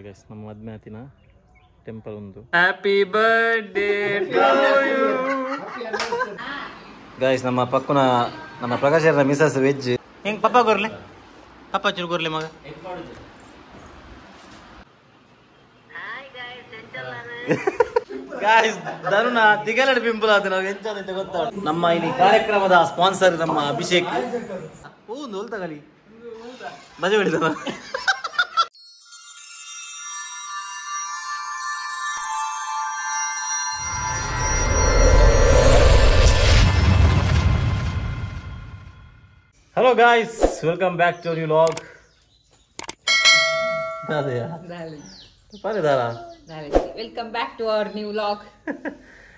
Guys ನಮ್ಮ ಮದ್ಮೆ temple ಒಂದು. Happy birthday to you guys. ನಮ್ಮ ಪಕ್ಕನ ನಮ್ಮ ಪ್ರಕಾಶ್ ಮಿಸಸ್ ವೆಜ್ ಹೆಂಗ್ ಪಪ್ಪ ಗೊರ್ಲೆ ಪಪ್ಪ ಚೂರು ಗೊರ್ಲೆ ಮಗ. ಗಾಯ್ಸ್ ಧರುಣ ತಿಗಲಡಿ ಪಿಂಪಲ್ ಆದ ನಾವು ಎಂತ ಅಂತ ಗೊತ್ತಾ. ನಮ್ಮ ಇಲ್ಲಿ ಕಾರ್ಯಕ್ರಮದ ಸ್ಪಾನ್ಸರ್ ನಮ್ಮ ಅಭಿಷೇಕ್. ಒಂದು ಹೊಲ್ತಗಲಿ ಮಜಾ ಬಿಡಿದ. Hello guys, welcome back to new vlog. Welcome back to our new vlog.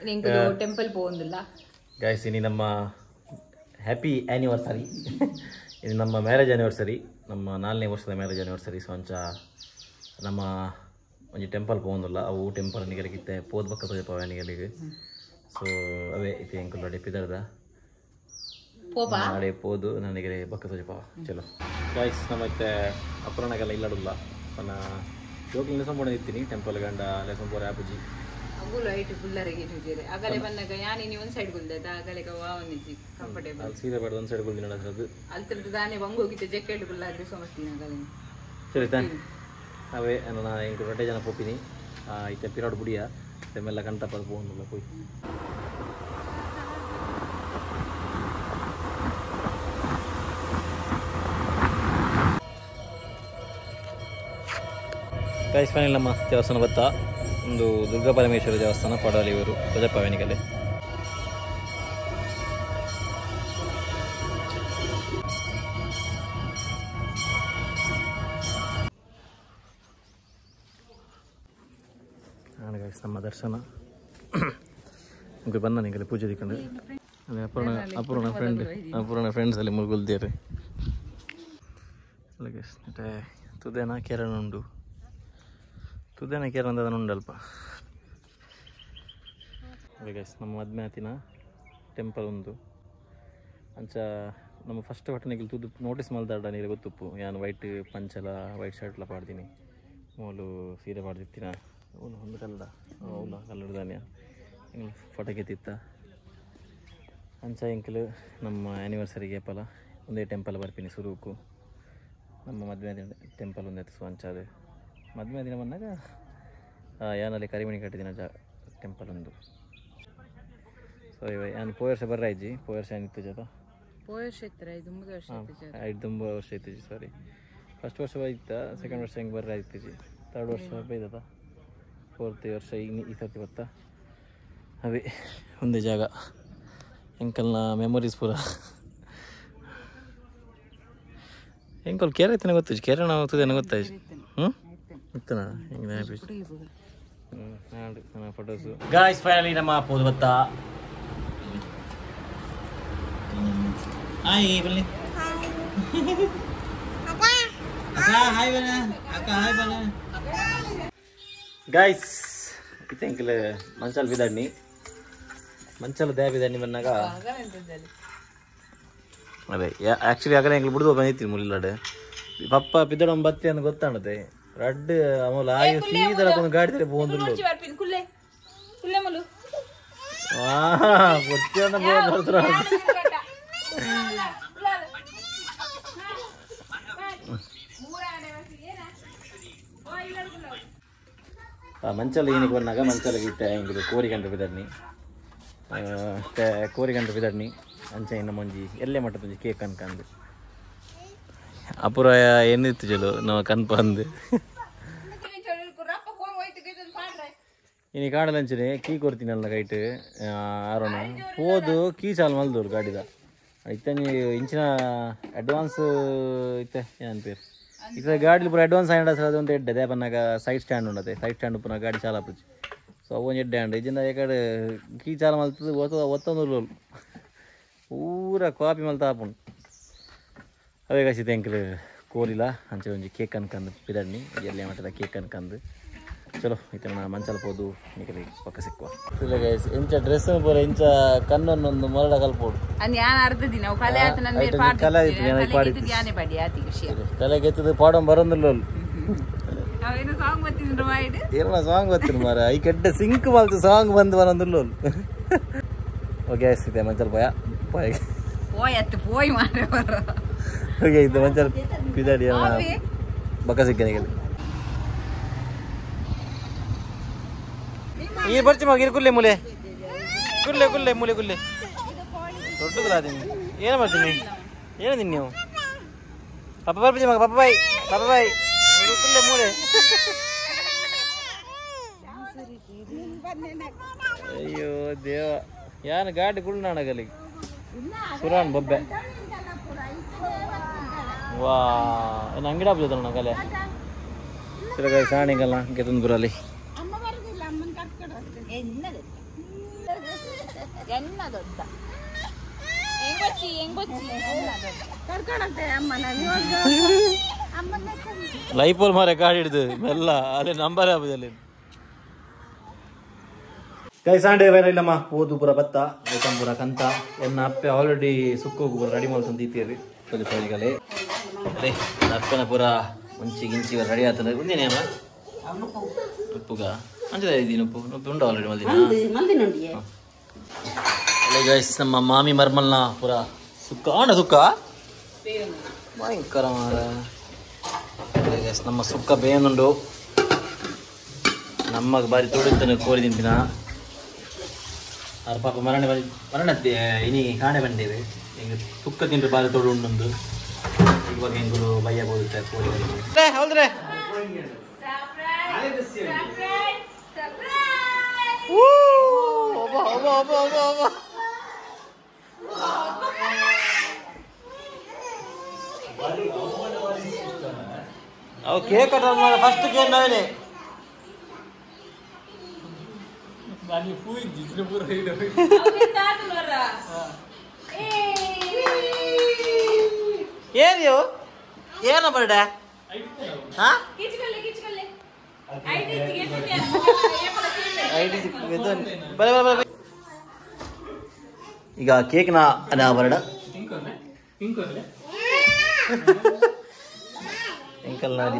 ನಿಂಗೆ ಟೆಂಪಲ್ ಪೋಂದಿಲ್ಲ ಗಾಯ್ಸ್. ಇನಿ ನಮ್ಮ ಹ್ಯಾಪಿ ಆ್ಯನಿವರ್ಸರಿ, ಇದು ನಮ್ಮ ಮ್ಯಾರೇಜ್ ಆ್ಯನಿವರ್ಸರಿ, ನಮ್ಮ 4ನೇ ವರ್ಷದ ಮ್ಯಾರೇಜ್ ಆ್ಯನಿವರ್ಸರಿ. ಸೊ ಅಂಚ ನಮ್ಮ ಒಂಜಿ ಟೆಂಪಲ್ ಪೋಂದಿಲ್ಲ, ಅವು ಟೆಂಪಲ್ ನಿಗಲಿಗಿತ್ತೆ ಪೋದ್ ಬಕ್ಕ ತೋಜಪ್ಪ ನಿಗಲಿಗೆ. ಸೊ ಅವೇ ಇತ್ತೆ ಎಂಕುಲ್ ಅಡೆ ಪಿದರ್ದ ನಾಳೆ ಪೋದು ನನಗೆ ಬಕ್ಕ ತೋಜಪ್ಪ. ಚಲೋ ಗಾಯ್ಸ್, ನಮ್ಮ ಅಪುರಣಗೆಲ್ಲ ಇಲ್ಲಡುಲ್ಲ ನನ್ನ ಜೋಗಿನ ಲೆಸನ್ ಬೋಡ ಇತ್ತೀನಿ ಟೆಂಪಲ್ ಗಂಡ ಲೆಸನ್ ಬೋರೆ ಆಪುಜಿ ಅಗುಲು ಐಟ್ ಗುಲ್ಲರಿಗೆ ಜುಜೆರೆ ಅಗಲೆ ಬನ್ನಗ ಯಾನಿ ನೀ ಒಂದ್ ಸೈಡ್ ಗುಲ್ದದ ಅಗಲೆ ಗವಾ ಒಂದಿಜಿ ಕಂಫರ್ಟೇಬಲ್ ಅಲ್ಲಿ ಸೀದಾ ಬೇಡ ಒಂದ್ ಸೈಡ್ ಗುಲ್ದಿ ನಡಸದು ಅಲ್ತರದ ದಾನೆ ಬಂಗೋಗಿತ್ತೆ ಜಕೆಟ್ ಗುಲ್ಲಾದ್ರೆ ಸಮಸ್ತಿನ ಅಗಲೆ ಸರಿ ತಾನೆ. ಅವೇ ನನ್ನ ಎಂಕು ರೊಟ್ಟೆ ಜನ ಪೋಪಿನಿ ಇತ್ತೆ ಪಿರಾಡ್ ಬುಡಿಯ ತೆಮ್ಮೆಲ್ಲ ಕಂಟಪದ ಪೋಂದುಲ್ಲ ಪೋಯ್. ಗೈಸ್ ಫೈನಲ್ ನಮ್ಮ ದೇವಸ್ಥಾನ ಬತ್ತ ಒಂದು ದುರ್ಗಾ ಪರಮೇಶ್ವರ ದೇವಸ್ಥಾನ ಪಡಾಲಿ ಇವರು ಪ್ರಜಾಪವನಿಗಲೆ. ಗೈಸ್ ನಮ್ಮ ದರ್ಶನ ಬಂದ ನಿಗಲೆ ಪೂಜೆ ದಿಕ್ಕೊಂಡು ಅಪೂರ್ಣ ಅಪೂರ್ಣ ಫ್ರೆಂಡ್ ಅಪೂರ್ಣ ಫ್ರೆಂಡ್ಸ್ ಅಲ್ಲಿ ಮುಳುಗುಲ್ದೇರೆ. ಅಲ್ಲ ಗೈಸ್ ತುದೇನ ಕೇರಳ ಉಂಡು ತುದೇನ ಕೇರಳ ಅದನ್ನು ಉಂಡಲ್ಪ. ಗೈಸ್ ನಮ್ಮ ಮದ್ಮೆ ಆತಿನ ಟೆಂಪಲ್ ಒಂದು ಅಂಚ ನಮ್ಮ ಫಸ್ಟ್ ಪಟ್ಟಣಿಗೆ ತುದು ನೋಟಿಸ್ ಮಲ್ದಾಡ ನೀರು ಗೊತ್ತುಪ್ಪು ಯಾನು ವೈಟ್ ಪಂಚಲ ವೈಟ್ ಶರ್ಟ್ಲ ಪಾಡ್ತೀನಿ ಮೂಲು ಸೀರೆ ಪಾಡ್ದಿತ್ತಿನ ಅವನು ಒಂದು ಕಲ್ಲಡ ಅವನ ಕಲ್ಲಡ ದಾನ್ಯ ಫೋಟೋ ಕೆತ್ತಿತ್ತ. ಅಂಚ ಎಂಕಲು ನಮ್ಮ ಆ್ಯನಿವರ್ಸರಿಗೆ ಪಲ ಒಂದೇ ಟೆಂಪಲ್ ಬರ್ತೀನಿ ಸುರುಕು. ನಮ್ಮ ಮದುವೆ ದಿನ ಟೆಂಪಲ್ ಒಂದೇ. ಸೊ ಅಂಚ ಅದು ಮದುವೆ ದಿನ ಬಂದಾಗ ಯಾನಲ್ಲಿ ಕರಿಮಣಿ ಕಟ್ಟಿದಿನ ಜಾ ಟೆಂಪಲ್ ಒಂದು. ಸೊ ಇವ ಯಾನು ಪೋಯ ವರ್ಷ ಬರ್ರಾಯ್ಜಿ ಪೋಯ ವರ್ಷ ಏನಿತ್ತು ಜಪ ಐದು ವರ್ಷ ಇತ್ತು ಸಾರಿ. ಫಸ್ಟ್ ವರ್ಷ ಇತ್ತ, ಸೆಕೆಂಡ್ ವರ್ಷ ಹೆಂಗೆ ಬರ್ರಾಯ್ತಿಜಿ, ಥರ್ಡ್ ವರ್ಷ ಬೈದದ, ಫೋರ್ತ್ ವರ್ಷ ಈಗ ಈ ಸರ್ತಿ ಬತ್ತ. ಅವೇ ಒಂದೇ ಜಾಗ ಎಂಕಲ್ನ ಮೆಮೊರೀಸ್ ಪೂರ. ಎಂಕಲ್ ಕೇರ ಐತನ ಗೊತ್ತಾಯ್ತು, ಕೇರಳ ಹೋಗ್ತದೆ ಗೊತ್ತಾಯ್ತು. ಹ್ಞೂ ಇತ್ತನ ಹೆಂಗೆ ಫೋಟೋಸು. ಗಾಯ್ಸ್ ಫೈನಲಿ ನಮ್ಮ ಪೋದು ಬತ್ತ. ಹಾಯ್ ಬನ್ನಿ ಅಕ್ಕ, ಹಾಯ್ ಬನ್ನ ಅಕ್ಕ, ಹಾಯ್ ಬನ್ನ. ಗಾಯ್ಸ್ ಇತ್ತೆ ಎಂಕಲ್ ಮಂಚಾಲ ಬಿದಾಡ್ನಿ ಮಂಚಾಲ they ಬಿದಾಡ್ನಿ ಬಂದಾಗ ಅದೇ ಆ್ಯಕ್ಚುಲಿ ಆಗಲೇ ಎಂಕಲ್ ಬಿಡ್ದು ಬಂದಿತ್ತೀನಿ ಮುಲ್ಲಿಲಾಡು ಪಪ್ಪ ಪಿದಡ ಬತ್ತಿ ಅಂತ ಗೊತ್ತಾಣತೆ ರಡ್ಡ್ ಅಮೂಲ ಆಯು ಸೀದಾ ಒಂದು ಗಾಡಿ ತರ ಪೋಂದುಲ್ಲು ಮಂಚಲ ಏನಕ್ಕೆ ಬಂದಾಗ ಮಂಚಲಗೆ ಇತ್ತೆ ಎಂಕುಲು ಕೋರಿ ಗಂಟೆ ಬಿದರ್ನಿ ಕೋರಿ ಗಂಟೆ ಬಿದರ್ನಿ ಅಂಚ ಇನ್ನು ಮಂಜಿ ಎಲ್ಲೇ ಮಟ್ಟದ ಒಂಜಿ ಕೇಕ್ ಅನ್ಕಂದು ಅಪುರ ಏನಿತ್ತು ಚಲೋ ನಾವು ಕನ್ಪ ಅಂದು ಇನಿ ಕಾಡಲಂಚನೆ ಕೀ ಕೊರ್ತೀನಲ್ಲ ಕೈಟ್ ಆರೋಣ ಪೋದು ಕೀ ಚಾಲು ಮಲ್ದೋರು ಗಾಡಿದ ಇತ್ತನಿ ಇಂಚಿನ ಅಡ್ವಾನ್ಸ್ ಇತ್ತೆ ಏನು ಪೇರು ಇತ್ತ ಗಾಡಿ ಪೂರ ಅಡ್ವಾನ್ಸ್ ಆ್ಯಂಡ್ ಸರ್ ಅದೊಂದು ಎಡ್ಡೆ ಅದೇ ಪನ್ನಾಗ ಸೈಡ್ ಸ್ಟ್ಯಾಂಡ್ ಉಂಡತೆ ಸೈಡ್ ಸ್ಟ್ಯಾಂಡ್ ಪುನಃ ಗಾಡಿ ಚಾಲ ಪುಜಿ. ಸೊ ಅವೊಂದು ಎಡ್ಡೆ ಆಂಡ್ ಇಜಿಂದ ಏಕಡೆ ಕೀ ಚಾಲ ಮಲ್ತದ ಒತ್ತ ಒತ್ತೊಂದು ಪೂರ ಕಾಪಿ ಮಲ್ತ ಆಪುಂಡು. ಅವೇ ಕಾಸಿತ್ತೆ ಎಂಕಲ್ ಕೋರಿಲ ಅಂಚೆ ಒಂಜಿ ಕೇಕ್ ಅನ್ಕಂದು ಪಿದಡ್ನಿ ಎಲ್ಲೇ ಮಟ್ಟದ ಕೇಕ್ ಅನ್ಕಂದು. ಚಲೋ ಇತ್ತೆ ನಾನು ಮಂಚಲ ಪೋದು ನಿಕಲಿ ಪಕ್ಕ ಸಿಕ್ಕುವ. ಗೈಸ್ ಇಂಚ ಡ್ರೆಸ್ ಪೂರ ಇಂಚ ಕಣ್ಣನ್ನೊಂದು ಮರಡ ಕಲ್ಪೋಡು ಕಲೆ ಗೆತ್ತದು ಪಾಡಂ ಬರೋದಿಲ್ಲ. ಅವೇನು ಸಾಂಗ್ ಬರ್ತಿದ್ರು ಮಾಯ್ಡು ಏನ ಸಾಂಗ್ ಬರ್ತೀನಿ ಮಾರ ಈ ಕೆಟ್ಟ ಸಿಂಕ್ ಮಲ್ತು ಸಾಂಗ್ ಬಂದು ಬರಂದುಲ್ಲ. ಓಕೆ ಇದೆ ಮಂಚಲ್ ಪೋಯ ಪೋಯ ಪೋಯ್ ಅತ್ತು ಪೋಯ್ ಮಾರೆ ಬರ. ಓಕೆ ಇದು ಮಂಚಲ್ ಪಿದಾಡಿ ಬಕ್ಕ ಸಿಕ್ಕನಿಗೆ ಈ ಬರ್ಚಿ ಮಗ ಕುಲ್ಲೆ ಮೂಲೆ ಕುಲ್ಲೆ ಕುಲ್ಲೆ ಮೂಲೆ ಕುಲ್ಲೆ ದೊಡ್ಡದಲ್ಲ ಅದೀನಿ ಏನು ಮಾಡ್ತೀನಿ ಏನದೀನಿ ನೀವು ಪಪ್ಪ ಬರ್ಪಿ ಮಗ ಪಪ್ಪ ಬಾಯ್ ಪಪ್ಪ ಬಾಯ್ ಕುಲ್ಲೆ ಮೂಲೆ. ಅಯ್ಯೋ ದೇವ ಯಾನು ಗಾಡಿ ಕುಳ್ನಾಣಗಲಿ ಸುರಾನ್ ಬೊಬ್ಬೆ ವಾ ಏನು ಅಂಗಡಿ ಹಾಕ್ಬೋದಲ್ಲ ಕಲೆ ಸಿರಗಾಯಿ ಸಾಣಿಗಲ್ಲ ಗೆತಂದ್ಪುರಲ್ಲಿ ಲೈಫೋಲ್ ಮಾರೆ ಗಾಡಿ ಹಿಡಿದು ಮೆಲ್ಲ ಅಲ್ಲಿ ನಂಬರ್ ಆಗುದಿಲ್ಲ. ಕೈ ಸಾಂಡೆ ಬೇರೆ ಇಲ್ಲಮ್ಮ ಓದು ಪೂರ ಬತ್ತ ಐಟಮ್ ಪೂರ ಕಂತ ಎನ್ನ ಅಪ್ಪೆ ಆಲ್ರೆಡಿ ಸುಕ್ಕೋಗು ಪೂರ ರೆಡಿ ಮಾಡ್ತಂತ ಇತ್ತೀರಿ ಪೊಲಿಕಲೆ ಅದೇ ಅಪ್ಪನ ಪೂರ ಮುಂಚಿ ಗಿಂಚಿ ರೆಡಿ ಆಗ್ತದೆ ಒಂದೇನೇ ಅಮ್ಮ ಉಪ್ಪುಗ ಅಂಚದ ಇದ್ದೀನಿ ಉಪ್ಪು ಉಪ್ಪು ಉಂಟು ಆಲ್ರೆಡಿ ಮಲ್ದಿನ. ಅಲ್ಲೇ ಗೈಸ್ ನಮ್ಮ ಮಾಮಿ ಮರ್ಮಲ್ನ ಪೂರ ಸುಕ್ಕ ಆಂಡ ಸುಕ್ಕ ಭಯಂಕರ ಮಾರ. ಗೈಸ್ ನಮ್ಮ ಸುಕ್ಕ ಬೇಯನುಂಡು ನಮಗೆ ಬಾರಿ ತೋಡುತ್ತಾನೆ ಕೋರಿ ತಿಂತಿನ ಆರು ಪಾಪ ಮರಣ ಮರಣ ಇನಿ ಕಾಣೆ ಬಂದೇವೆ ಹಿಂಗೆ ಸುಕ್ಕ ತಿಂದ್ರೆ ಬಾರಿ ತೋಡು ಉಂಡೊಂದು ಇವಾಗ ಹೆಂಗುರು ಬಯ್ಯ ಬೋದುತ್ತೆ ಕೋರಿ. ಹೌದ್ರೆ ಅವು ಕೇಕ್ ಕಟ್ ಫಸ್ಟ್ ಕೇಕ್ ನಾವೇನೆ ಏನಿಯೋ ಏನ ಬರ್ಡೆ ಹಾ ಈಗ ಕೇಕ್ ನ ಬರಡ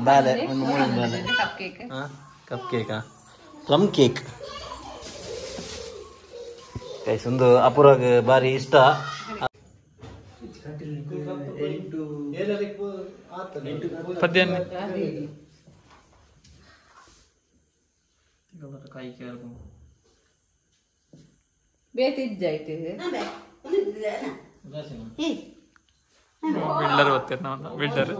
ಬಾಲೆ ಒಂದು ಮೂರು ಬಾಲೆ cup cake plum cake guys ಒಂದು ಅಪೂರ್ವ ಬಾರಿ ಇಷ್ಟ. ಬಿಲ್ಡರ್ ಬರ್ತೀರ ಬಿಲ್ಡರ್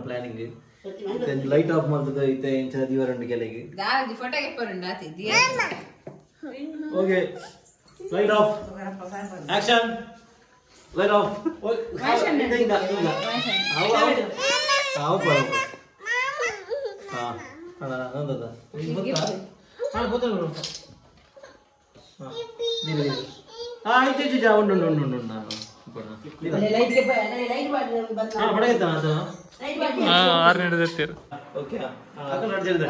ಪ್ಲಾನಿಂಗ್ ಲೈಟ್ ಆಫ್ ಮಾಡ್ತದೆ ಇತ್ತೆ ಇಂಚ ದಿವರಂಡು ಕೆಲೆಗೆ okay light off action light off ಇಂದ ಇಂದ ಅವು ಬರ ಹಾ ಅಲ್ಲ ನಂದದ ಗೊತ್ತಾ ಹಾ ಗೊತ್ತಾ ಹಾ ನೀರು ನೀರು ಹಾ ಆಯ್ತು ಆಯ್ತು ಉಂಡು ಉಂಡು ಉಂಡು ಉಂಡು ನಾನು ಹಾ ಬಡಗೈತ ಅದು ಹಾ ಆರು ಹಿಡಿದಿರ್ತೀರ. ಓಕೆ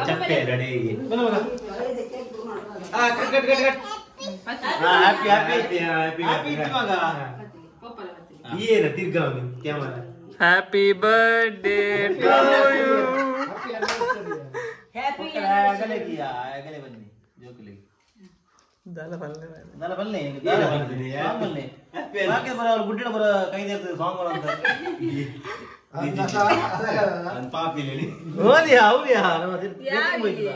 ಚಪ್ಪೆ ರೆಡಿ ಬನ್ನ ಮಗ ಆ cut cut cut cut happy happy happy ಇತ್ತು ಮಗ ಏನ ತಿರ್ಗಾವನಿ camera. Happy birthday to you. Happy ಅಗಲೆ ಕಿಯಾ ಅಗಲೆ ಬನ್ನಿ ಜೋಕುಲಿ ದಾಲ ಬಲ್ಲೆ ದಾಲ ಬಲ್ಲೆ ದಾಲ ಬಲ್ಲೆ ಸಾಂಗ್ ಬಲ್ಲೆ ಬಾಕಿ ಬರ ಅವರು ಗುಡ್ಡಿನ ಬರ ಕೈ ದೇರ್ತದೆ ಸಾಂಗ್ ಅಂತ ನನ್ನ ಪಾಪಿಲಿ ಓದಿಯಾ ಹೌದಿಯಾ ನಮ್ಮ ತಿರ್ಗಿ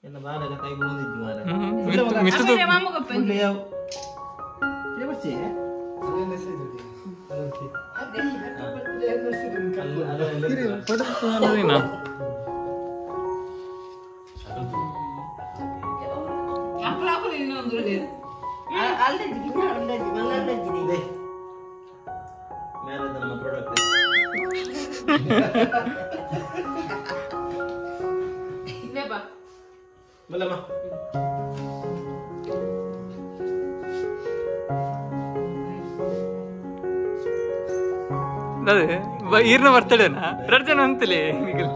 ಎಲ್ಲ ಬಾಲೆಲ್ಲ ಕೈ ಬಿಡೋದಿತ್ತು ಮಾರೆ ಅದೇ ಈರ್ನ ಬರ್ತಡೇನಾ ಎರಡು ಜನ ಅಂತಲೇ ನಿಖಿಲ್.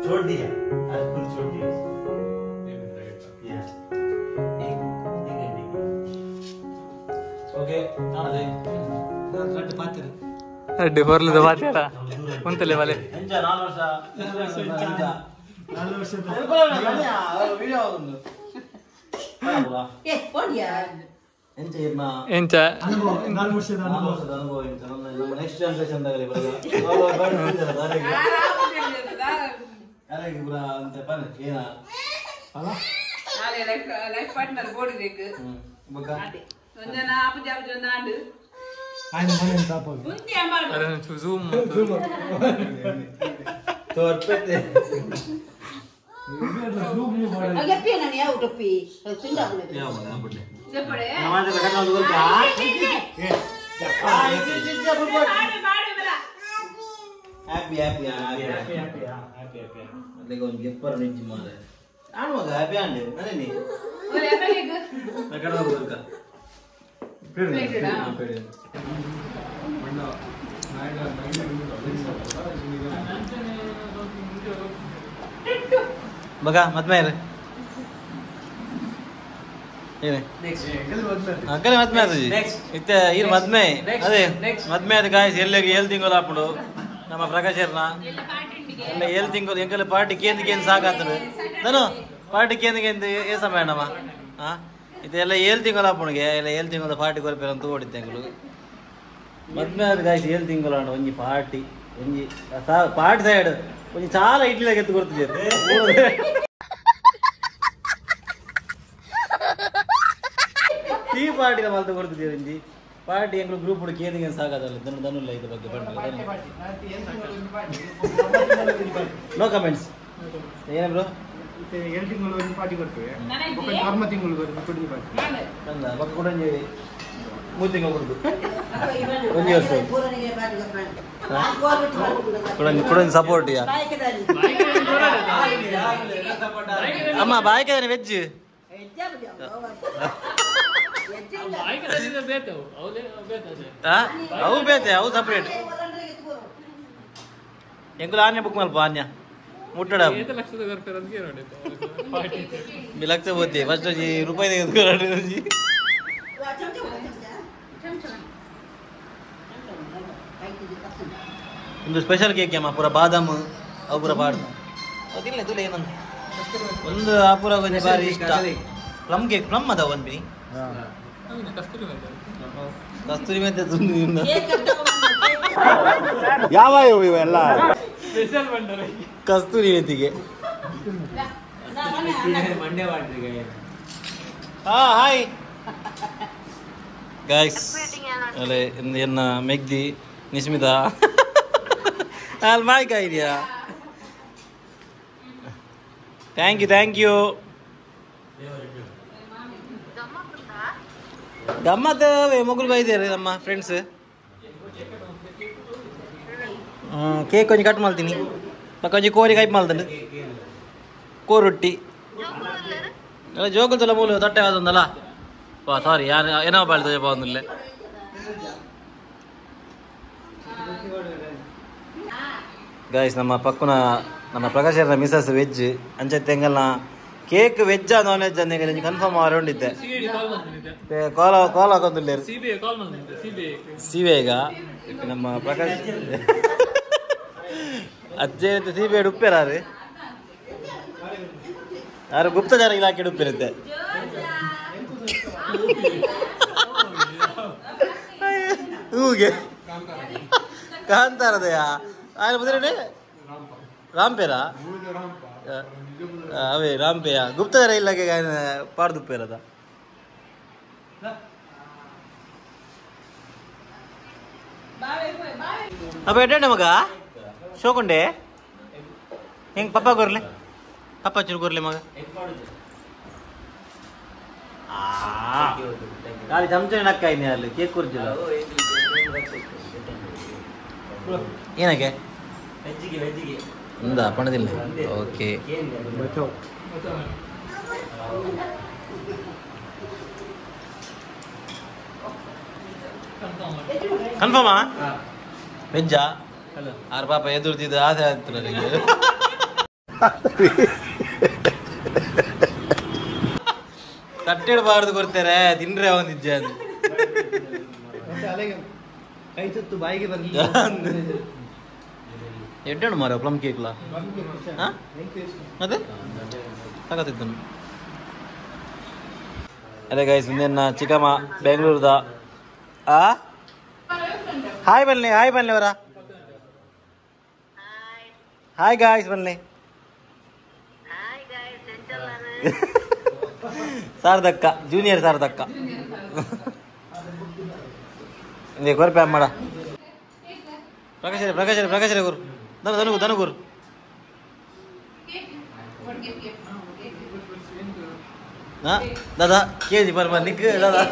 छोड़ दिया आज फुल छोड़ दिया एक घंटे की ಓಕೆ ನಾಳೆ ಅಡ್ಡಿ ಹೊರ್ಲದ ಬಾತ್ಯಾರ ಉಂತಲೆ ಬಲೆ ಎಂಚ 4 ವರ್ಷ 4 ವರ್ಷ ವಿಡಿಯೋ ಒಂದು ಏ ಓಡಿಯಾ ಎಂಚ ಇರ್ನ ಎಂಚ 4 ವರ್ಷದ ಅನುಭವ ಎಂಚ ನಮ್ಮ ನೆಕ್ಸ್ಟ್ ಜನರೇಷನ್ ದಾಗಲಿ ಬರಲ್ಲ ಯಾರಿಗೆ ಪುರ ಅಂತ ಪನ್ ಏನ ಅಲ್ಲ ನಾಳೆ ಲೈಫ್ ಲೈಫ್ ಪಾರ್ಟ್ನರ್ ಬೋಡಿಬೇಕು ಬೊಕ್ಕ ಒಂಜನ ಆಪುಜಿ ಆಪುಜಿ ಒಂದು ಆಂಡು ಮುಂದೆ ಅಮ್ಮ ಝೂಮ್ ತೋರ್ಪೆತ್ತೆ ಅಯ್ಯಪ್ಪಿ ನಾನು ಯಾವ ಟೊಪ್ಪಿ ತಿಂದಾಗುಲೆ ಯಾವ ಬಿಡ್ಲೆ చెప్పడే ನಮಾಜ್ ಕಟ್ಟ ಒಂದು ಗೊತ್ತಾ happy happy happy happy happy ಅಲ್ಲಿಗೆ ಒಂದು ಗೆಪ್ಪರ್ ನಿಜ್ಜಿ ಮಾರೆ ಆನು ಮಗ ಹ್ಯಾಪಿ ಅಂಡೆ ನನೇನಿ ಒಲೆ ಎಪ್ಪಲಿಗ್ ಕಟ್ಟ ಹೋಗುಕ ಪೇಡೆ ಮಗ ಮದ್ಮೆ ಏನೇ ಅಕ್ಕಲೆ ಮದ್ಮೆ ಆತಜಿ ಇತ್ತೆ ಈರ್ ಮದ್ಮೆ ಅದೇ ಮದ್ಮೆ ಆದ ಗಾಯ್ಸ್ ಎಲ್ಲೆಗೆ ಏಳು ತಿಂಗಳು ಹಾಪುಡು ನಮ್ಮ ಪ್ರಕಾಶರ್ನ ಎಲ್ಲ ಏಳು ತಿಂಗಳು ಎಂಕಲ್ಲ ಪಾರ್ಟಿ ಕೇಂದ್ರ ಕೇಂದ್ರ ಸಾಕಾತದೆ ನಾನು ಪಾರ್ಟಿ ಕೇಂದ್ರ ಕೇಂದ್ರ ಏ ಸಮಯ ನಮ್ಮ ಹಾಂ ಇದೆಲ್ಲ ಏಳು ತಿಂಗಳು ಹಾಪುಣಿಗೆ ಎಲ್ಲ ಏಳು ತಿಂಗಳ ಪಾರ್ಟಿ ಕೊರಪೇರ ಅಂತ ಓಡಿದ್ದೆ ಎಂಕಲು ಮದ್ಮೆ ಆದ ಗಾಯ್ಸ್ ಏಳು ತಿಂಗಳು ಅಣ್ಣ ಒಂಜಿ ಪಾರ್ಟಿ ಒಂಜಿ ಪಾರ್ಟಿ ಸೈಡ್ ಒಂಜಿ చాలా ಇಡ್ಲಿ ಎತ್ತು ಕೊಡ್ತಿದ್ದಾರೆ ಟೀ ಪಾರ್ಟಿ ಮಲ್ತ ಕೊಡ್ತಿದ್ದೀರಿ ಇಂಜಿ ಪಾರ್ಟಿ ಎಂಗ್ಳು ಗ್ರೂಪ್ ಕೇಂದ್ರ ಸಾಕಾದಲ್ಲ ದನು ದನುಲ್ಲ ಇದ್ರ ಬಗ್ಗೆ ಬಂಡ ನೋ ಕಮೆಂಟ್ಸ್ ಏನೇ ಬ್ರೋ ಏಳು ತಿಂಗಳು ಒಂದು ಪಾರ್ಟಿ ಕೊಡ್ತೇವೆ ಕರ್ಮ ತಿಂಗಳು ಕೊಡಿ ಪಾರ್ಟಿ ಬಂದ ಪಕ್ಕ ಕೂಡ ಒಂಜಿ 3 ತಿಂಗಳು ಕೊಡುದು ಒಂಜಿ ವರ್ಷ ಕೂಡ ಸಪೋರ್ಟ್ ಯಾ ಅಮ್ಮ ಬಾಯ್ಕೆ ವೆಜ್ ಅವು ಬೇತೆ ಅವು ಸಪರೇಟ್ ಎಂಕುಲು ಆನ್ಯ ಬುಕ್ ಮಲ್ಪ ಆನ್ಯ ಮುಟ್ಟಡ ಲಕ್ಷ ಹೋತಿ ಫಸ್ಟ್ ರೂಪಾಯಿ ತೆಗೆದುಕೊಳ್ಳಿ ಒಂದು ಸ್ಪೆಷಲ್ ಕೇಕ್ ಅಮ್ಮ ಪೂರ ಬಾದಾಮ್ ಅವು ಪೂರ ಬಾಡ್ದು ಅದಿಲ್ಲ ತುಲೆ ಏನಂತ ಒಂದು ಆ ಪೂರ ಕೊಂಚ ಬಾರಿ ಇಷ್ಟ ಪ್ಲಮ್ ಕೇಕ್ ಪ್ಲಮ್ ಅದ ಒಂದು ಬಿ ಕಸ್ತೂರಿ ಮೆಂತೆ ತುಂಡು ಯಾವ ಇವೆಲ್ಲ ಕಸ್ತೂರಿ ಮೆಂತಿಗೆ ಹಾ ಹಾಯ್ ಗಾಯ್ಸ್ ಅಲ್ಲೇ ಎನ್ನ ಮೆಗ್ದಿ ನಿಸ್ಮಿತಾ ಅಲ್ಲಿ ಮಾಯ್ಕ ಇದೆಯಾ thank you thank you ಗಮ್ಮತ್ ಮೊಗುಲು ಬೈದಿದ್ದಾರೆ ನಮ್ಮ ಫ್ರೆಂಡ್ಸ್ ಕೇಕ್ ಕೊಂಚ ಕಟ್ ಮಾಡ್ತೀನಿ ಕೊಂಚ ಕೋರಿ ಕೈಪ್ ಮಾಡ್ತಾನೆ ಕೋರೊಟ್ಟಿ ಅಲ್ಲ ಜೋಕುಲ್ ತಲ ಮೂಲ ತಟ್ಟೆ ಆದೊಂದಲ್ಲ ವಾ ಸಾರಿ ಯಾರು ಏನೋ ಬಾಳ್ತದೆ ಬಂದಿಲ್ಲ ಗಾಯ್ಸ್ ನಮ್ಮ ಪಕ್ಕನ ನಮ್ಮ ಪ್ರಕಾಶರ ಮಿಸಸ್ ವೆಜ್ ಅಂಚೆ ತೆಂಗಲ್ನ ಕೇಕ್ ವೆಜ್ಜಾ ನಾನ್ ವೆಜ್ ಅಂತ ಕನ್ಫರ್ಮ್ ಆರೌಂಡಿದ್ದೆ ಕಾಲ್ ಕಾಲ್ ಹಾಕೊಂದಿಲ್ಲ ಸಿಬಿಐಗ ನಮ್ಮ ಪ್ರಕಾಶ್ ಅಜ್ಜೆ ಸಿಬಿಐ ಉಪ್ಪೇರಾರು ಯಾರು ಗುಪ್ತಚಾರ ಇಲಾಖೆ ಉಪ್ಪಿರುತ್ತೆ ಹೂಗೆ ಕಾಂತಾರದಯಾ ఆయన ಮುದ್ರನೆ ರಾಂಪೇರಾ ಅವೇ ರಾಂಪೇಯ ಗುಪ್ತಚಾರ ಇಲಾಖೆಗೆ ఆయన ಪಾಡ್ದುಪ್ಪೇರದ ಅಪ್ಪ ಎಡ್ಡೆ ಮಗ ಶೋಕೊಂಡೆ ಹೆಂಗ್ ಪಪ್ಪ ಕೊರ್ಲೆ ಪಪ್ಪ ಚೂರು ಕೊರ್ಲೆ ಮಗ ಖಾಲಿ ಚಮಚನೆ ನಕ್ಕ ಇನಿ ಅಲ್ಲಿ ಕೇಕ್ ಕೊರ್ಜಿಲ್ಲ ಏನಕ್ಕೆ ಇಂದ ಪಣದಿಲ್ಲ ಓಕೆ ಕನ್ಫರ್ಮಾ ವೆಜ್ಜಾ ಆರು ಪಾಪ ಎದುರ್ತಿದ್ದು ಆಸೆ ಆಯ್ತು ನನಗೆ. ತಟ್ಟೆಡ್ ಬಾರ್ದು ಕೊಡ್ತಾರೆ ತಿಂದ್ರೆ ಒಂದಿಜ್ಜೆ ಅದು ಕೈ ತುತ್ತು ಬಾಯಿಗೆ ಬರಲಿ ಎಡ್ಡಣ್ಣ ಮಾರ ಪ್ಲಮ್ ಕೇಕ್ಲಾ ಅದೇ ತಗತ್ತಿದ್ದನು. ಅದೇ ಗೈಸ್ ಮುಂದೆನ್ನ ಚಿಕ್ಕಮ್ಮ ಬೆಂಗಳೂರದ ಆ ಹಾಯ್ ಬನ್ನಿ, ಹಾಯ್ ಬನ್ನಿ ಅವರ ಹಾಯ್ ಗಾಯ್ಸ್ ಬನ್ನಿ. ಸಾರದಕ್ಕ ಜೂನಿಯರ್ ಸಾರದಕ್ಕ ಕೊರಪೆ ಅಮ್ಮಡ ಪ್ರಕಾಶ್ ಪ್ರಕಾಶ್ ಪ್ರಕಾಶ್ ಗುರು ಧನು ಧನು ಧನು ಗುರು ದಾದಾ ಕೆಜಿ ಬರ್ ಬರ್ ನಿಕ್ ದಾದಾ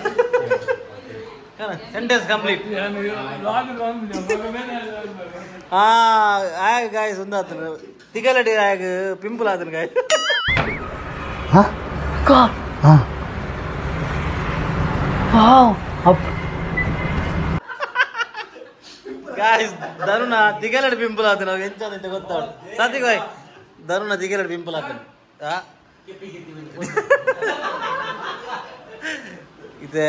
ಸೆಂಟೆನ್ಸ್ ಕಂಪ್ಲೀಟ್. ಆ ಆಗ ಗಾಯ್ಸ್ ಒಂದಾತನು ತಿಗಲಡಿ ಆಗ ಪಿಂಪಲ್ ಆತನು ಗಾಯ್ಸ್. ಹಾ ಹಾ wow up guys ಧನುನ ತಿಗಲಡಿ pimple ಆತನು ಎಂತ ಅಂತ ಗೊತ್ತಾಡು ಸಾತ್ವಿಕ್ ಭಾಯ್ ಧನುನ ತಿಗಲಡಿ ಪಿಂಪಲ್ ಆತನು. ಇದೆ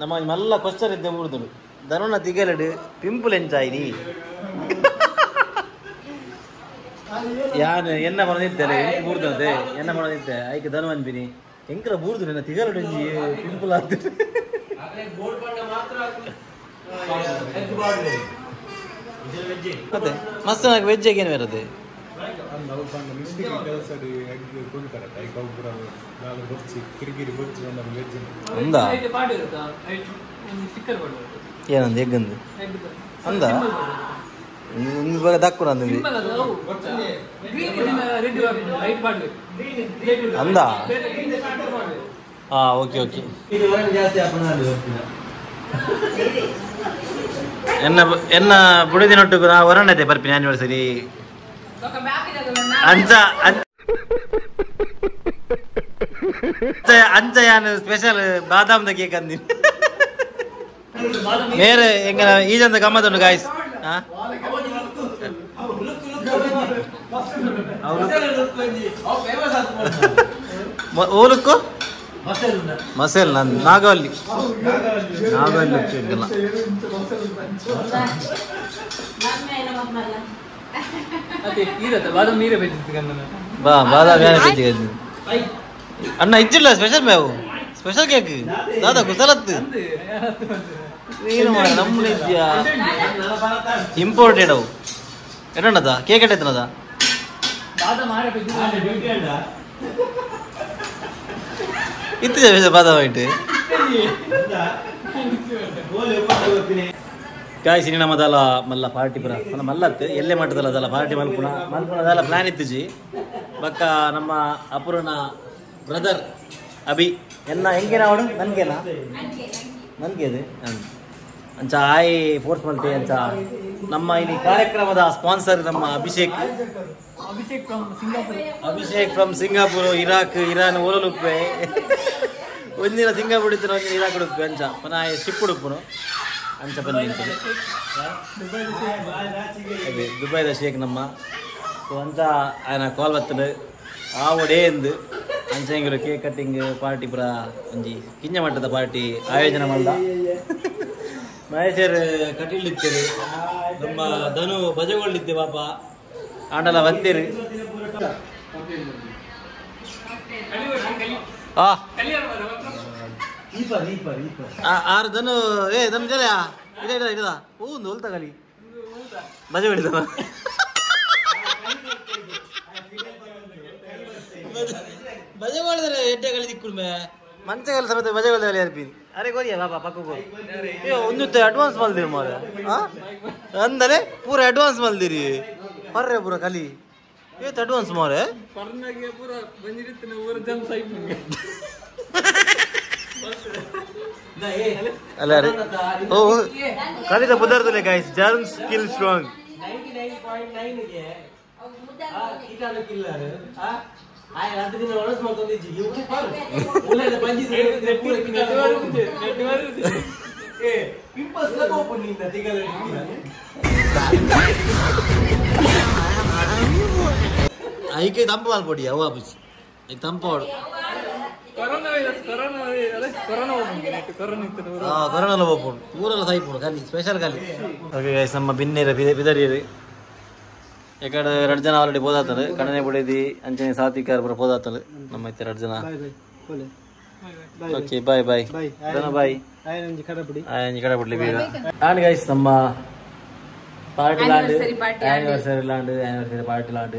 ನಮ್ಮ ಮಲ್ಲ ಕ್ವಶನ್ ಇದ್ದೆ ಊರ್ದಳು ಧನುನ ತಿಗಲಡು ಪಿಂಪಲ್ ಎಂಚಾಯಿನಿ ಯಾನು ಎನ್ನ ಬರೋದಿತ್ತಲೆ ಬೂರ್ದದೆ ಎನ್ನ ಬರೋದಿತ್ತೆ ಐಕೆ ಧನು ಅನ್ಬಿನಿ ಎಂಕರ ಬೂರ್ದು ನನ್ನ ತಿಗಲಡು ಪಿಂಪಲ್ ಆಗ್ತದೆ. ಮತ್ತೆ ಮಸ್ತ್ ನಾಲ್ಕು ವೆಜ್ ಏನು ಇರುತ್ತೆ ಅಂದ ಏನಂದ ಎಗ್ಗಂದು ಅಂದ ದಕ್ಕು ನಂದು ಅಂದ. ಹಾ ಓಕೆ ಓಕೆ. ಎನ್ನ ಎನ್ನ ಬುಡಿದಿನೊಟ್ಟಿಗೆ ನಾ ಹೊರಣ್ಣತೆ ಬರ್ಪಿನಿ ಆನಿವರ್ಸರಿ ಅಂಚ ಅಂಚ ಯಾನು ಸ್ಪೆಷಲ್ ಬಾದಾಮ್ದ ಕೇಕ್ ಅಂದಿನಿ ಮೇರೆ ಎಂಗ ಈಜಂದ ಗಮ್ಮತ್ತುಂಡು ಗಾಯ್ಸ್. ಓಲುಕ್ಕು ಮಸೆಲ್ ನಂದು ನಾಗವಲ್ಲಿ ನಾಗವಲ್ಲಿ ಎಂಕಲ್ಲ ಬಾ ಬಾದಾಮ್ ಯಾನೆ ಬೆಜ್ಜಿ ಅಣ್ಣ ಇಜ್ಜಿಲ್ಲ ಸ್ಪೆಷಲ್ ಮೇವು ಸ್ಪೆಷಲ್ ಕೇಕ್ ದಾದಾ ಕುಸಲತ್ತು ಏನು ಮಾಡ ನಮ್ಮ ಇದ್ಯಾ ಇಂಪೋರ್ಟೆಡ್ ಅವು ಎಡಣ್ಣದ ಕೇಕ್ ಎಟ್ಟೈತನದ ಇತ್ತು ಬಾದಾಮ್ ಐಟು ಕಾಯ್ ಸಿನಿ ನಮ್ಮದಲ್ಲ ಮಲ್ಲ ಪಾರ್ಟಿ ಪುರ ಮಲ್ಲ ಮಲ್ಲತ್ತು ಎಲ್ಲೇ ಮಟ್ಟದಲ್ಲ ಅದಲ್ಲ ಪಾರ್ಟಿ ಮಲ್ಪುಣ ಮಲ್ಪುಣ ಅದಲ್ಲ ಪ್ಲಾನ್ ಇತ್ತುಜಿ ಬಕ್ಕ ನಮ್ಮ ಅಪೂರ್ಣ ಬ್ರದರ್ ಅಭಿ ಎನ್ನ ಹೆಂಗೇನ ಅವಳು ನನ್ಗೇನಾ ನನ್ಗೆ ಅದು ಅಂಚ ಆಯ್ ಫೋರ್ಸ್ ಮಲ್ತೆ ಅಂಚ ನಮ್ಮ ಇಲ್ಲಿ ಕಾರ್ಯಕ್ರಮದ ಸ್ಪಾನ್ಸರ್ ನಮ್ಮ Abhishek Abhishek from Singapore Iraq Iran ಓಲುಪ್ಪೆ ಒಂದಿನ ಸಿಂಗಾಪುರ್ ಇತ್ತು ಒಂದಿನ ಇರಾಕ್ ಉಡುಪ್ಪೆ ಅಂಚ ಪುನಃ ಶಿಪ್ ಉಡುಪ್ಪುನು ಅಂಚ ಬನ್ನಿ ಅದೇ ದುಬೈದ ಶೇಖ್ ನಮ್ಮ ಸೊ ಅಂಚ ಆಯನ ಕಾಲ್ ಬರ್ತದೆ ಆ ಒಡೇ ಎಂದು ಅಂಚ ಎಂಗಳು cake cutting party ಪುರ ಒಂಜಿ ಕಿಂಜ ಮಟ್ಟದ ಪಾರ್ಟಿ ಆಯೋಜನೆ ಮಲ್ದ ಮಹೇಶರ್ ಕಟೀಲ್ ಇತ್ತೇರಿ ನಮ್ಮ ಧನು ಬಜಗೊಂಡಿದ್ದೆ ಪಾಪ ಆಂಡಲ ಬತ್ತೀರಿ. ಆರು ಧನು ಏ ಧನು ಜಲ ಇಡ ಇಡ ಇಡದ ಒಂದು ಹೊಲ್ತ ಕಲಿ ಬಜೆ ಹೊಡಿದ ಬಜೆ ಮಾಡಿದ್ರೆ ಎಡ್ಡೆ ಕಲಿ ದಿಕ್ಕುಳ್ಮೆ ಮಂಚಗಲ್ ಸಮೇತ ಬಜೆ ಹೊಲ್ದ ಅರ್ಪಿ ಅರೆ ಗೋರಿಯ ಬಾಬಾ ಪಕ್ಕ ಗೋರಿ ಏ ಒಂದು ಅಡ್ವಾನ್ಸ್ ಮಲ್ದಿರಿ ಮಾರ ಅಂದರೆ ಪೂರ ಅಡ್ವಾನ್ಸ್ ಮಲ್ದಿರಿ ಪರ್ರೆ ಪೂರ ಕಲಿ ಏತ್ ಅಡ್ವಾನ್ಸ್ ಮಾರೆ ಅಲ್ಲ ಅರೆ ಓ ಕಲಿತ ಪುದರ್ದಲೆ guys germs skill strong 99.9 ಗೆ ಆ ಕೀಟಾಣು ಕಿಲ್ಲರ್ ಆ ಆ ರಾತ್ರಿ ದಿನ ಒಳಸ್ ಮಾಡ್ಕೊಂಡಿದ್ದಿ ಇವು ಉಳ್ಳದ ಬಂಜಿ ಪೂರ ನೆಟ್ವರ್ಕ್ ಏ ಪಿಂಪಲ್ಸ್ ಲಗ ಓಪನ್ ನಿಂದ ತಿಗಲ ಐಕೆ ತಂಪು ಮಲ್ಪೊಡಿ ಅವು ಆಪುಜಿ ಐಕ್ ತಂಪು ಕೊರೋನಾ ವೈರಸ್ ಕೊರೋನಾ ಕೊರೋನಾ ಹೋಗಿ ಕೊರೋನಾ ಇತ್ತು. ಆ ಕೊರೋನಾ ಹೋಗ್ಬೋದು ಊರೆಲ್ಲ ಸಾಯ್ಪುಡು ಖಾಲಿ ಸ್ಪೆಷಲ್ ಖಾಲಿ. ಓಕೆ ಗೈಸ್, ನಮ್ಮ ಬಿನ್ನೇರ ಬಿದರಿಯರು ಎಕಡೆ ಎರಡು ಜನ ಆಲ್ರೆಡಿ ಪೋದಾತರು. ಕಣ್ಣನೆ ಬುಡೇದಿ ಅಂಚನೆ ಸಾತ್ವಿಕಾರ ಪೂರ ಪೋದಾತರು. ನಮ್ಮ ಇತ್ತೆ ಎರಡು ಜನ. ಓಕೆ ಬಾಯ್ ಬಾಯ್ ಧನ ಬಾಯ್. ಆಯಂಜಿ ಕಡ ಬಿಡ್ಲಿ ಬೇಗ. ಆಂಡ್ ಗೈಸ್, ನಮ್ಮ ಪಾರ್ಟಿ ಲಾಂಡ್ ಆನಿವರ್ಸರಿ ಲಾಂಡ್ ಆನಿವರ್ಸರಿ ಪಾರ್ಟಿ ಲಾಂಡ್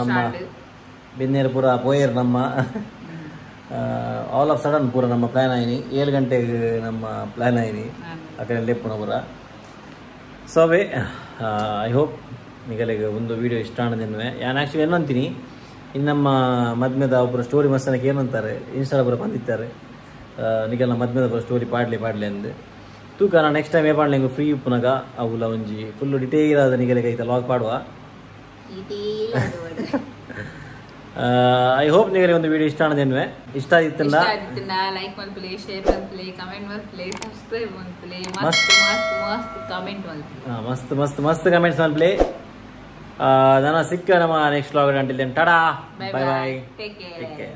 ನಮ್ಮ ಬಿನ್ನೇರು ಪೂರ ಪೋಯರ್. ನಮ್ಮ ಆಲ್ ಆಫ್ ಸಡನ್ ಪೂರ ನಮ್ಮ ಪ್ಲಾನ್ ಆಯ್ನಿ. 7 ಗಂಟೆಗೆ ನಮ್ಮ ಪ್ಲಾನ್ ಆಯ್ನಿ ಆ ಕಡೆ ಲೆಪ್ಪುನ ಪೂರ. ಸೊ ಅವೇ I hope ನಿಗಲಿಗೆ ಒಂದು ವಿಡಿಯೋ ಇಷ್ಟ ಆಣದಿನ್ವೆ. ಯಾನ್ ಆ್ಯಕ್ಚುಲಿ ಏನಂತೀನಿ, ಇನ್ನು ನಮ್ಮ ಮದ್ಮೆದ ಒಬ್ಬರು ಸ್ಟೋರಿ ಮಸ್ತನಕ್ಕೆ ಏನಂತಾರೆ ಇನ್ಸ್ಟಾದ ಪೂರ ಬಂದಿತ್ತಾರೆ ನಿಗಲ್ನ ಮದ್ಮೆದ ಪೂರ ಸ್ಟೋರಿ ಪಾಡ್ಲಿ ಪಾಡ್ಲಿ ಅಂದು ತೂಕ. ನಾನು ನೆಕ್ಸ್ಟ್ ಟೈಮ್ ಏ ಪಾಡ್ಲಿ ಫ್ರೀ ಉಪ್ಪುನಾಗ ಅವುಲ ಒಂಜಿ ಫುಲ್ಲು ಡಿಟೇಲ್ ಆದ ನಿಗಲಿಗೆ ಐತ ಲಾಗ್ ಪಾಡುವ. I hope ನಿಗಲಿಗೆ ಒಂದು ವಿಡಿಯೋ ಇಷ್ಟ ಆಣದಿನ್ವೆ. ಇಷ್ಟ ಆದಿತ್ತಲ್ಲ ಲೈಕ್ ಮಲ್ಪುಲೆ, ಶೇರ್ ಮಲ್ಪುಲೆ, ಕಮೆಂಟ್ ಮಲ್ಪುಲೆ, ಸಬ್ಸ್ಕ್ರೈಬ್ ಮಲ್ಪುಲೆ, ಮಸ್ತ್ ಮಸ್ತ್ ಮಸ್ತ್ ಕಮೆಂಟ್ ಮಲ್ಪುಲೆ, ಮಸ್ತ್ ಮಸ್ತ್ ಮಸ್ತ್ ಕಮೆಂಟ್ಸ್ ಮಲ್ಪುಲೆ. ನಾನು ಸಿಕ್ಕ ನಮ್ಮ next vlog. Until then tata, bye bye, take care.